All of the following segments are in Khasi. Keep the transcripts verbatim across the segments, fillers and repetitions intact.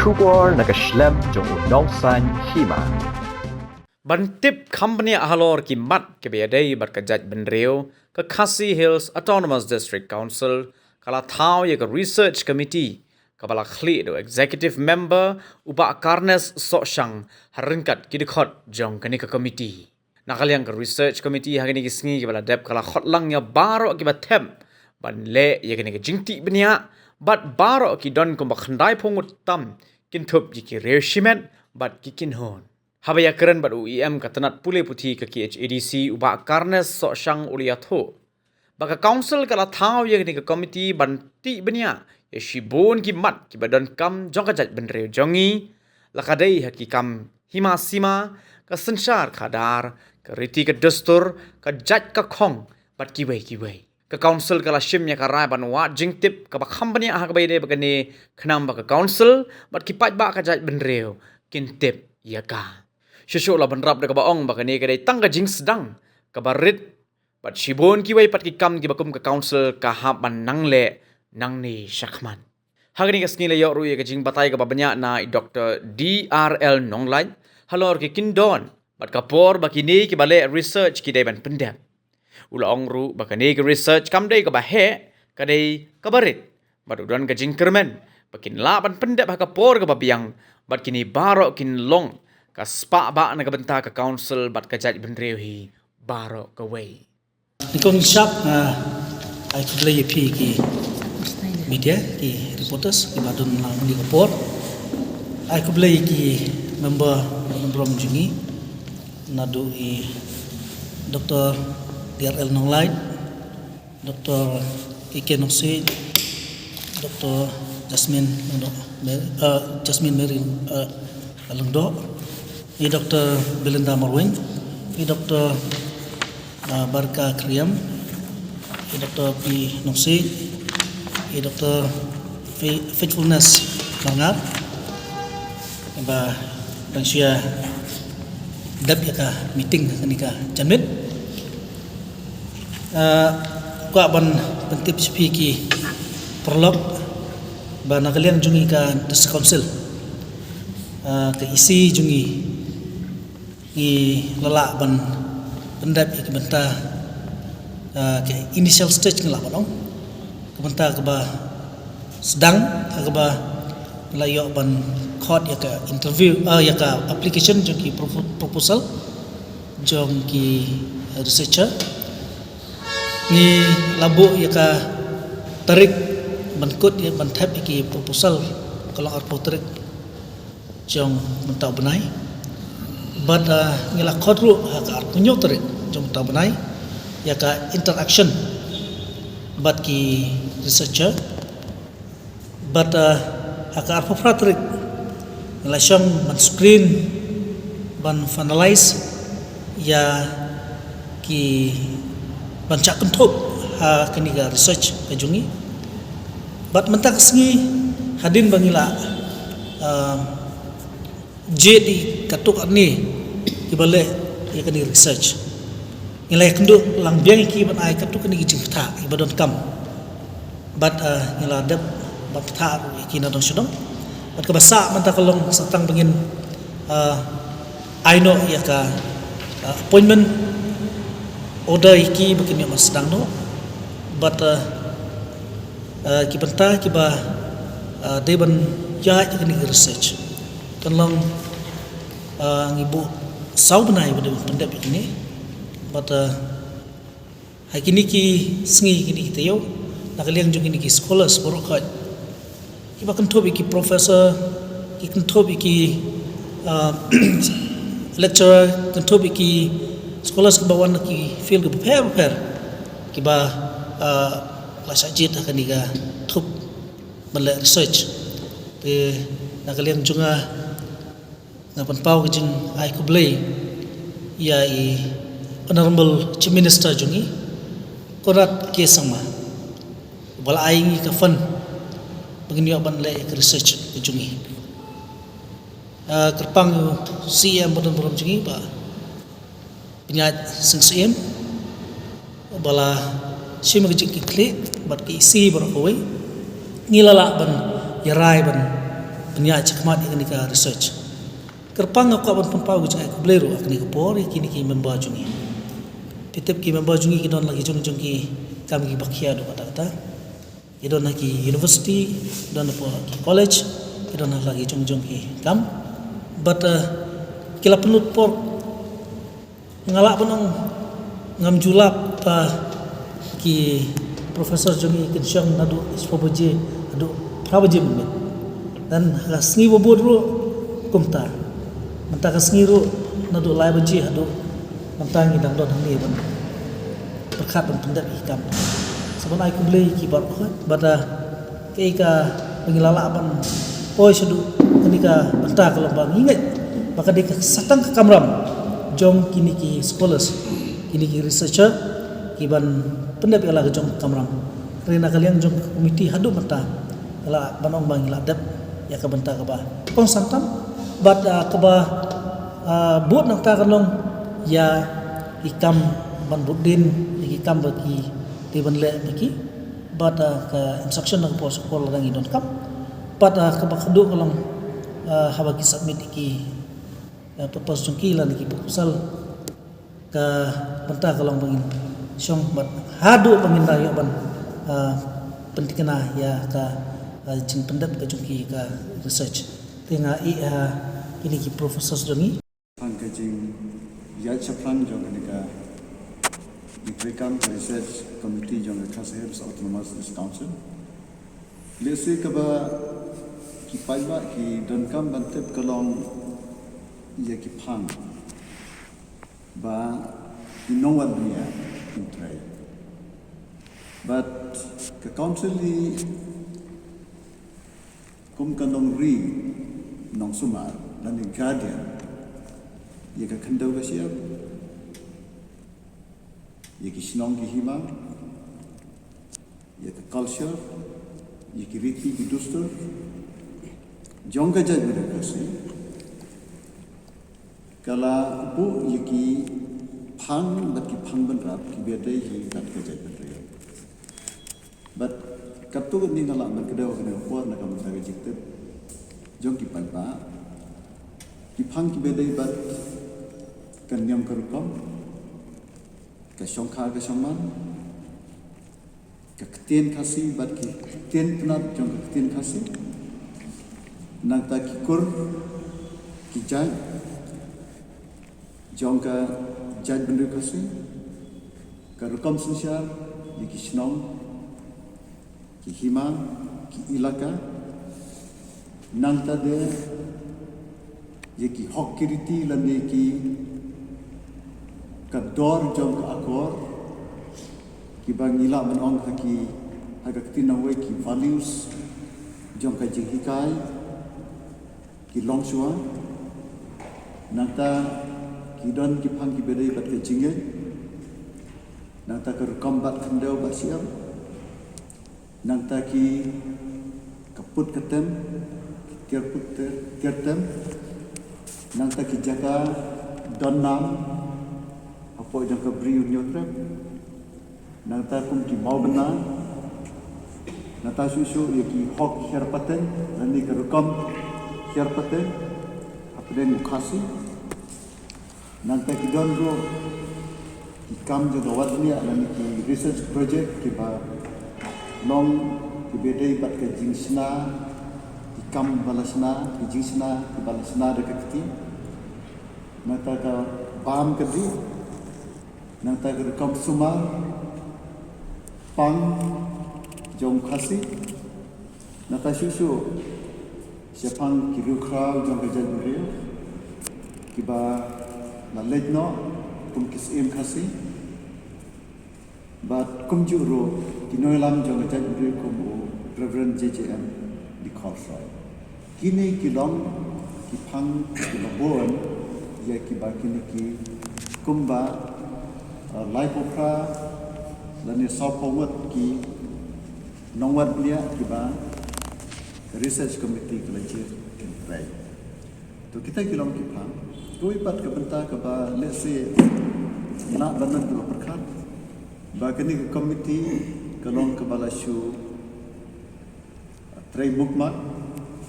Khubor na ka shlem jong u nongsaiñ hima. Ban tip kham bniah halor ki mat kiba ïadei bad ka jaitbynriew, ka Khasi Hills Autonomous District Council ka la thaw ïa ka Research Committee kaba la khlieh da u Executive Member u Bah Carnes Sohshang ha ryngkat ki dkhot jong kane ka committee. Na ka liang ka Research Committee ha kine ki sngi kiba la dep ka la khot lang ïa baroh kiba thep ban leh ïa kane ka jingtih bniah, bad baroh ki don kumba khyndai phew ngut tam, kynthup ïa ki riew shimet bad ki kynhun. Haba ïakren bad u E M ka tnat pule puthi ka K H A D C u Bah Carnes Sohshang u la ïathuh ba ka Council ka la thaw ïa kane ka committee ban tih bniah ïa shibun ki mat kiba donkam jong ka jaitbynriew jong ngi, la ka dei ha ki kam hima sima, ka synshar khadar, ka riti ka dustur, ka jait ka khong bad kiwei kiwei. Ka Council ka la shim ïa ka rai ban wad jingtip kaba kham bniah ha kaba ïadei bad kane, khnang ba ka Council bad ki paidbah ka jaitbynriew kin tip ïa ka. Shuh shuh la bynrap da kaba ong ba kane ka dei tang ka jingsdang kaba rit, bad shibun kiwei pat ki kam kiba kum ka Council ka hap ban nang leh nangne shakhmat. Ha kane ka sngi la ïoh ruh ïa ka jingbatai kaba bniah na i Doctor D R L Nonglait halor ki kyndon bad ka por ba kine kiba leh research ki dei ban pyndep. U la ong ruh ba kane ka research kam dei kaba heh, ka dei kaba rit, bad u don ka jingkyrmen ba kin lah ban pyndep ha ka por kaba biang, bad kine baroh kin long ka spah bah na ka bynta ka Council bad ka jaitbynriew hi baroh kawei. Nyngkong nyngkong, ah, ai khublei ïa phi ki media, ki reporters kiba don lang ha kane ka por. Ai khublei ïa ki member burom jong ngi, naduh i Doctor D R L Nonglait, Doctor A K Nongsiej, Doctor Jasmine Lyngdoh, Mer-, ah, Jasmine Mary, ah, Lyngdoh, i Doctor Belinda Marwein, i Doctor, ah, Barka Kriam, i Doctor P Nongsiej, i Doctor Fa-, Faithfulness Marngar, ba dang shu ïa dep ïa ka meeting kane ka janmiet. Ah, kwah ban pyntip sha phi ki paralok ba na ka liang jong ngi ka District Council, ah, ka E C jong ngi, ngi la lah ban pyndep ïa ka bynta, ah, ka initial stage ngi lah ban ong, ka bynta kaba sdang ha kaba ngi la ïoh ban khot ïa ka interview, ah, ïa ka application jong ki propo-, proposal jong ki researcher. Ngi la buh ïa ka tarik ban kut ïa ban thep ïa ki proposal ka long arphew tarik jong mynta u bnai. Bad, ah, ngi la khot ruh ha ka arphew hynñiew tarik jong mynta u bnai ïa ka interaction bad ki researcher. Bad, ah, ha ka arphew phra tarik ngi la shong ban screen, ban finalize ïa ki ban shah kynthup ha kane ka research ka jong ngi. Bad mynta ka sngi hadien ba ngi la, ah, jied ïa katto katne kiba leh ïa kane ka research, ngi la ïakynduh lang biang ïa ki ban ai katto katne ki jingpyntha kiba donkam. Bad, ah, ngi la dep ban pynthah ruh ïa ki na dong sha dong. Bad kaba sah mynta ka long sa tang ba ngin, ah, ai noh ïa ka, ah, appointment order ïa ki ba kin ïoh ban sdang noh. Bad, ah, ah, ki bynta kiba, ah, dei ban ïaid ïa kane ka research kan long, ah, ngi buh saw bnai ba dei ban pyndep ïa kine. Bad, ah, ha kine ki sngi, kine ki taïew, na ka liang jong kine ki scholars baroh khoit, kiba kynthup ïa ki professor, ki kynthup ïa ki, ah, lecturer, kynthup ïa ki scholars kiba wan na ki field kiba pher bapher, kiba, ah, la shah jied ha kane ka thup ban leh research. Te na ka liang jong nga, nga pynpaw ka jingai khublei ïa i Honorable Chief Minister jong ngi, Conrad K Sangma, ba la ai ngi ka fund ba ngin ïoh ban leh ka research ka jong ngi. Ah, kyrpang ïa u C E M ba don burom jong ngi, Bah Pynïaid Sing Syiem, ba la shim ka jingkitkhlieh bad ka E C baroh kawei, ngi la lah ban ïarai ban Pynïaid shakhmat ïa kane ka research. Kyrpang nga kwah ban pynpaw ka jingai khublei ruh ha kane ka por ïa kine ki member jong ngi. Phi tip ki member jong ngi ki don la ki jong jong ki kam kiba khia haduh katta katta. Ki don ha ki university, ki don ha ki college, ki don ha la ki jong jong ki kam. But uh, ki la pynlut por Nga lah ban ong ngam ju lap ba ki professor jong ngi kin shong naduh shiphew baje haduh phra baje mynmiet. Te ha ka sngi ba bud ruh kumta. Mynta ka sngi ruh naduh lai baje haduh mynta ngi dang don hangne ban pyrkhat ban pyndep ïa ki kam. Sa ban ai khublei ïa ki baroh khoit bad kaei kaba ngi la lah ban poi shaduh kane ka bynta ka long ba ngi ngeit ba ka dei ka satang ka kamram jong kine ki scholars, kine ki researcher, ki ban pyndep ïa la ka jong ka kamram. Hynrei na ka liang jong ka komiti haduh mynta ka lah ban ong ba ngi la dep ïa ka bynta kaba kongsan tam bad ah, kaba ah, bud nangta ka long ïa ki kam ban bud dien ïa ki kam ba ki dei ban leh ba ki bad ah, ka instruction na ka por sha ka por lada ngi donkam bad ah, kaba khatduh ka long ah, haba ki submit ïa ki ah, papers jong ki lane ki proposal ka bynta ka long ba ngin shong bad haduh ba ngin da ïoh ban ah, pynthikna ïa ka ah, jingpyndep ka jong ki ka research. Te nga ïa kine ki professors jong ngi. Tang ka jingïaid shaphrang jong kane ka treikam ka research committee jong ka Khasi Hills Autonomous District Council. Lehse kaba ki paidbah ki donkam ban tip ka long ïa ki phang ba ki nongwad bniah kin trei. Bad ka council hi kum ka nongri nongsumar lane guardian ïa ka khyndew ka shyiap, ïa ki shnong ki hima, ïa ka culture, ïa ki riti ki dustur jong ka jaitbynriew Khasi. Ka la buh ïa ki phang bad ki phang bynrap kiba dei hi bad ka jaitbynriew. Bad katto katne nga lah ban kdew ha kane ka por na ka bynta ka jingtip jong ki paidbah, ki phang kiba dei bad ka niam ka rukom, ka shongkha ka shongman, ka ktien Khasi bad ki ktien tnat jong ka ktien Khasi, nangta ki kur ki jait jong ka jaitbynriew Khasi, ka rukom synshar ïa ki shnong, ki hima, ki ilaka, nangta de ïa ki hok ki riti lane ki ka dor jong ka akor kiba ngi lah ban ong ha ki, ha ka ktien nongwei ki values jong ka jinghikai, ki longshuwa. Nangta ki don ki phang kiba dei bad ka jingngeit, nangta ka rukom bat khyndew bat shyiap, nangta ki ka put ka tem, ki tiar put tiar tem, nangta ki jaka don nam hapoh jong ka Bri U Hynñiewtrep, nangta kum ki mawbynna, nangta shuh shuh ïa ki hok hiar pateng lane ka rukom hiar pateng hapdeng u Khasi. Nangta ki don ruh ki kam jong ka wad bniah lane ki research project kiba long kiba dei bad ka jingshna, ki kam ba la shna, ki jingshna kiba la shna da ka kti. Nangta ka bam ka dih, nangta ka rukom sumar pang jong Khasi, nangta shuh shuh shaphang ki riewkhraw jong ka jaitbynriew kiba la leit noh kum ki syiem Khasi. Bad kumjuh ruh ki nongïalam jong ka jaitbynriew kum u Reverend J J M Dkhar Shrai. Kine ki long ki phang kiba bun ïa kiba kine ki kumba uh, laiphew phra lane sawphew ngut ki nongwad bniah kiba research committee ka la jia kin trei. To kita ki long ki phang. Kawei pat ka bynta kaba lehse lah ban ong kiba pyrkhat ba kane ka committee ka long kaba la shu trei mukmat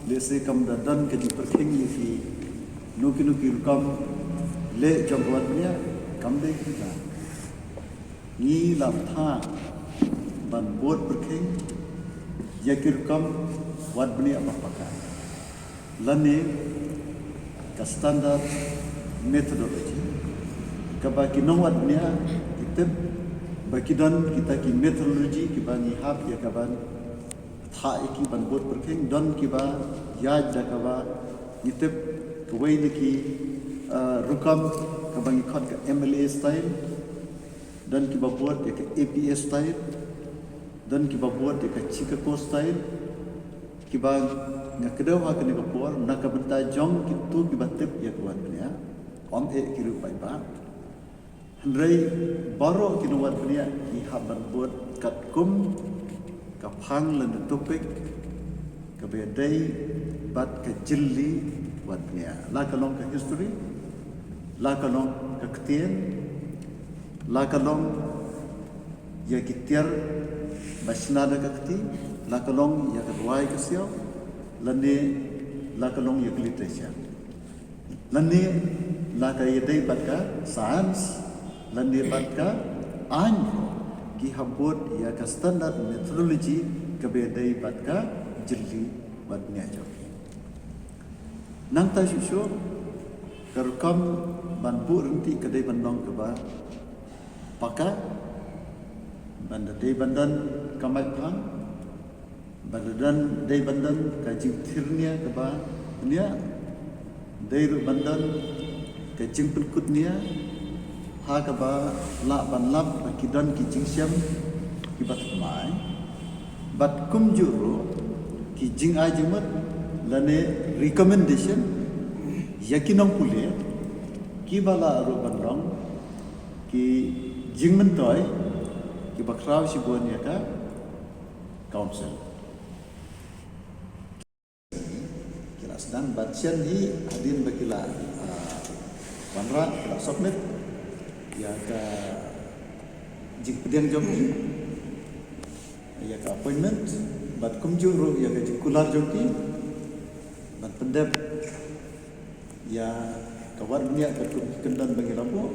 Lehse kam da don ka jingpyrkhing ïa ki, no ki no ki rukom leh jong ka wad bniah, kam dei kumta. Ngi la bthah ban bud pyrkhing ïa ki rukom wad bniah ba paka, lane ka standard methodology, kaba ki nongwad bniah ki tip ba ki don kita ki methodology kiba ngi hap ïa ka ban thah ïa ki ban bud pyrkhing. Don kiba ïaid da kaba ngi tip, kawei na ki, ah, rukom kaba ngi khot ka M L A style. Don kiba bud ïa ka A P S style. Don kiba bud ïa ka Chicago style. Kiba nga kdew ha kane ka por na ka bynta jong kito kiba tip ïa ka wad bniah, ym eh ki ruh paidbah. Hynrei baroh ki nongwad bniah ki hap ban bud katkum ka phang lane topic kaba ïadei bad ka jylli wad bniah, la ka long ka history, la ka long ka ktien, la ka long ïa ki tiar ba shna da ka kti, la ka long ïa ka rwai ka siaw, lane la ka long ïa ka literature, lane la ka ïadei bad ka science, lane bad ka aiñ. Ki hap bud ïa ka standard methodology kaba ïadei bad ka jylli wad bniah jong ki. Nangta shuh shuh ka rukom ban buh ryntih ka dei ban long kaba paka, ban da dei ban don ka maiphang, ban da don, dei ban don ka jingthir nia kaba bniah, dei ruh ban don ka jingpynkut nia ha kaba lah ban lap ba ki don ki jingshem kiba thymmai, bad kumjuh ruh ki jingai jingmut lane recommendation ïa ki nongpule, kiba lah ruh ban long ki jingmyntoi kiba khraw shibun ïa ka council. Ki la sdang bad shen hi hadien ba ki la, ah, wanrah, ki la submit ïa ka jingpdiang jong ki, ïa ka appointment, bad kumjuh ruh ïa ka jingkular jong ki ban pyndep ïa ka wad bniah katkum ki kyndon ba ngi la buh.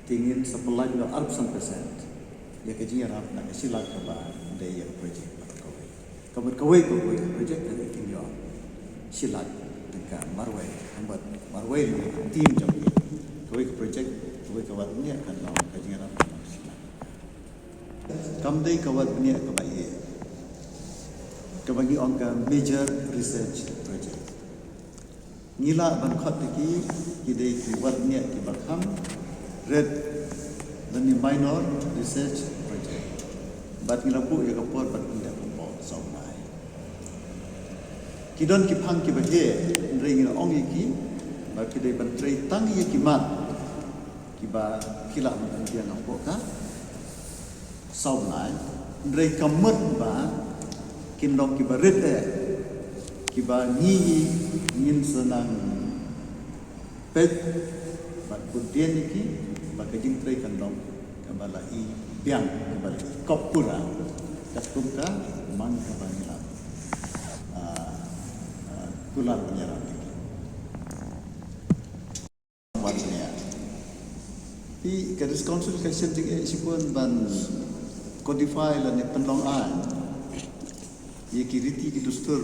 Te ngin sa pynlait noh arphew san percent ïa ka jingïarap na ka shi lak kaba dei ïa ka project baroh kawei. Ka mut kawei ka, kawei ka project ka dei kin ïoh shi lak tyngka marwei, hynrei marwei lane ka team jong ki. Kawei ka project, kawei ka wad bniah kan long ka jingïarap kan long shi lak. Kam dei ka wad bniah kaba ïeit, kaba ngi ong ka major research project. Ngi lah ban khot ïa ki, ki dei ki wad bniah kiba kham rit lane minor research project. Bad ngi la buh ïa ka por ban pyndep hapoh saw bnai. Ki don ki phang kiba heh, hynrei ngi la ong ïa ki ba ki dei ban trei tang ïa ki mat kiba ki lah ban pynbiang hapoh ka saw bnai, hynrei ka mut ba kin long kiba rit eh, kiba ngi, ngin sa nang peit bad bud dien ïa ki ba ka jingtrei kan long kaba la i biang, kaba la i kop pura, katkum ka mang kaba ngi la, ah, ah, kular ban ïarap ïa ki. Wad bniah. Te ka District Council ka shem jingeh shibun ban codify lane pynlong aiñ ïa ki riti ki dustur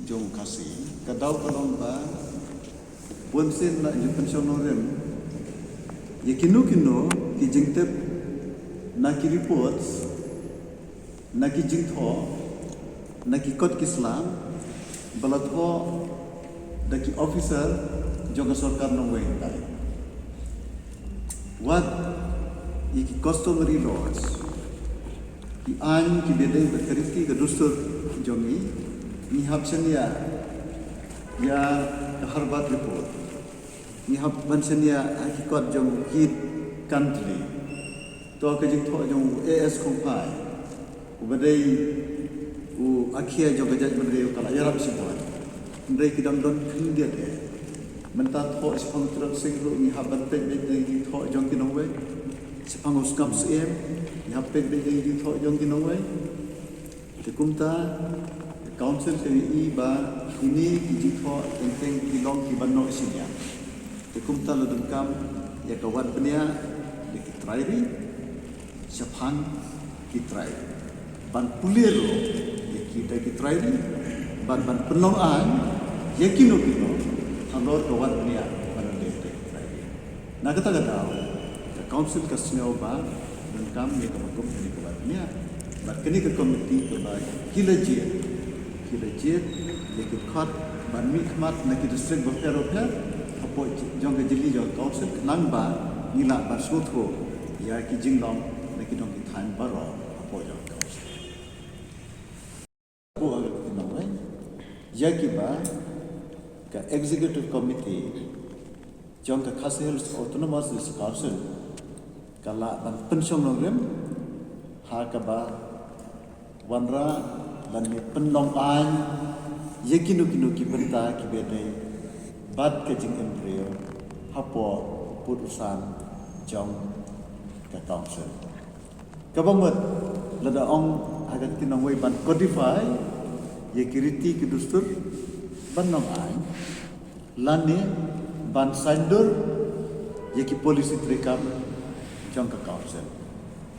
jong u Khasi. Ka daw ka long ba bun sien la ju pynshong nongrim ïa kino kino ki jingtip na ki reports, na ki jingthoh, na ki kot ki sla ba la thoh da ki officer jong ka sorkar nongwei hynrei. Wat ïa ki customary laws, ki aiñ kiba dei bad ka riti ka dustur jong ngi, ngi hap shaniah ïa ka Harvard report. Ngi hap ban shaniah ha ki kot jong u Keith Cuntley. To ka jingthoh jong u A S Khongphai, uba dei u akhia jong ka jaitbynriew, ka la ïarap shibun. Hynrei ki dang don khyndiat eh. Mynta thoh shaphang u Tirot Sing ruh ngi hap ban peit beit na ki jingthoh jong ki nongwei. Shaphang u Sngap Syiem ngi hap peit beit na ki jingthoh jong ki nongwei. Te kumta ka Council ka ïohi ba kine ki jingthoh teng teng ki long ki ban noh shiliang. Te kumta la donkam ïa ka wad bniah ïa ki trai ri shaphang ki trai ri, ban pule ruh ïa ki da ki trai ri, ban ban pynlong aiñ ïa kino kino halor ka wad bniah ban leh da ki trai ri. Na kata ka daw ka council ka sngew ba donkam ïa kaba kum kane ka wad bniah. Bad kane ka komiti kaba ki la jied, ki la jied ïa ki dkhot ban mihkhmat na ki district bapher bapher hapoh jong ka jylliew jong ka council khnang ba ngi lah ban sngewthuh ïa ki jinglong na ki dong ki thaiñ baroh hapoh jong ka council. Buh ha ka kti nongwei ïa kiba ka executive committee jong ka Khasi Hills Autonomous District Council ka lah ban pynshong nongrim ha kaba wanrah lane pynlong aiñ ïa kino kino ki bynta kiba ïadei bad ka jingim briew hapoh pud u san jong ka council. Kaba mut lada ong ha ka kti nongwei ban codify ïa ki riti ki dustur ban long aiñ lane ban saindur ïa ki policy treikam jong ka council.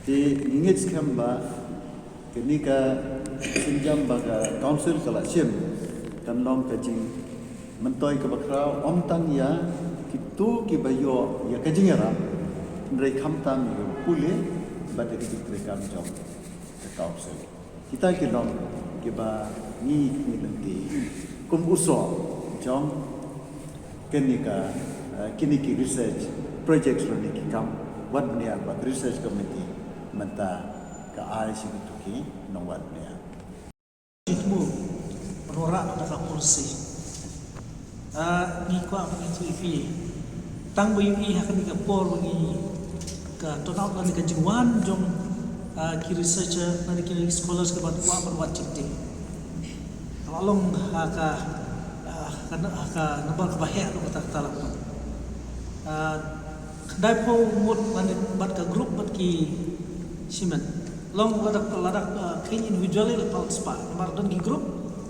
Te ngi ngeit skhem ba kane ka sienjam ba ka council ka la shim kan long ka jingmyntoi kaba khraw ym tang ïa kito kiba ïoh ïa ka jingïarap hynrei khamtam ïa kiba pule bad ïa ka jingtreikam jong ka council. Kita ki long kiba ngi ngi lynti kum u soh jong kine ka, eh, kine ki research projects lane ki kam wad bniah ba ka research committee mynta ka ai sha kito ki nongwad bniah. Jitmu ban wanrah da ka policy. Ah, ngi kwah ban ïathuh ïa phi tang ba ïohi ha kane ka por ba ngi ka turnout lane ka jingwan jong, ah, ki researcher lane ki scholars kiba kwah ban wad jingtip. Ka la long ha ka, ah, ka, ha ka number kaba heh ruh kata kata la long. Ah, khyndai phew ngut lane bad ka group bad ki shimet. Long lada, lada, ah, kheiñ individually la phra spah. Namar don ki group,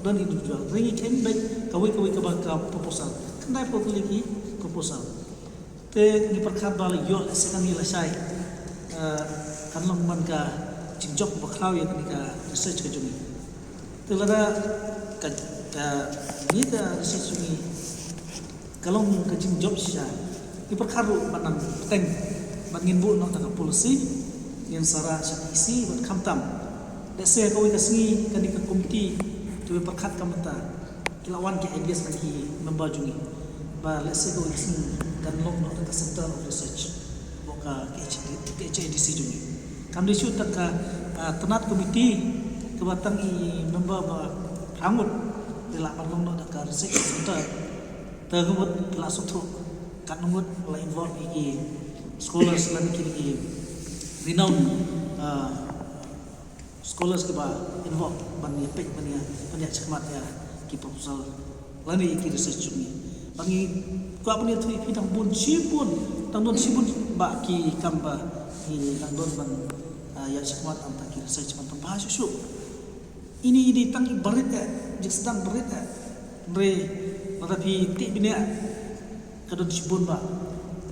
don individual. Hynrei ngi kheiñ beit kawei kawei kaba ka proposal. Khyndai phew tylli ki proposal. Te ngi pyrkhat ba la ïoh lehse kane lashai, eh, kan long man ka jingjop ba khraw ïa kane ka research ka jong ngi. Te lada ka, ka, ngi ka research jong ngi ka long ka jingjop shisha, ngi pyrkhat ruh ban nang bteng ban ngin buh noh da ka policy, ngin sa rah sha E C bad khamtam. Lehse kawei ka sngi kane ka komiti kiba pyrkhat ka mynta ki la wan ki ideas na ki member jong ngi ba lehse kawei ka sngi kan long noh da ka Center of Research hapoh ka, ka H D, ka H I D C jong ngi. Kam dei shuh tang ka, ah, tnat komiti kaba tang i member ba phra ngut, te lah ban long noh da ka research center. Te ka mut ki la sngewthuh katno ngut la involve ïa ki scholars lane ki, ki renowned, ah, scholars kiba involve ban ïa peit ban ïa, ban ïa shakmat ïa ki proposal lane ïa ki research jong ngi. Ban ngi kwah ban ïathuh ïa phi dang bun shibun, dang don shibun bah ki kam ba ngi dang don ban, ah, ïa shakmat namar ki research ban pynbha shuh shuh. Ini i dei tang i barit eh, jingsdang barit eh. Hynrei lada phi tip bniah ka don shibun bah.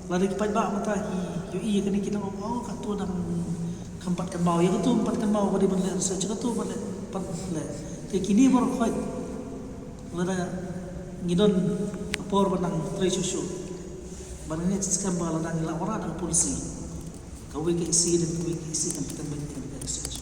Lada ki paidbah mynta ki ïohi ïa kane ki dang ong, oh, kato dang kam pat kynmaw, ïa kato kam pat kynmaw ba dei ban leh research, kato ban leh, pat leh. Te kine baroh khoit lada ngi don ka por ban nang trei shuh shuh, ban ngi skhem ba lada ngi la wanrah da ka policy, kawei ka E C lane kawei ka E C kan pynbeit ïa ka research.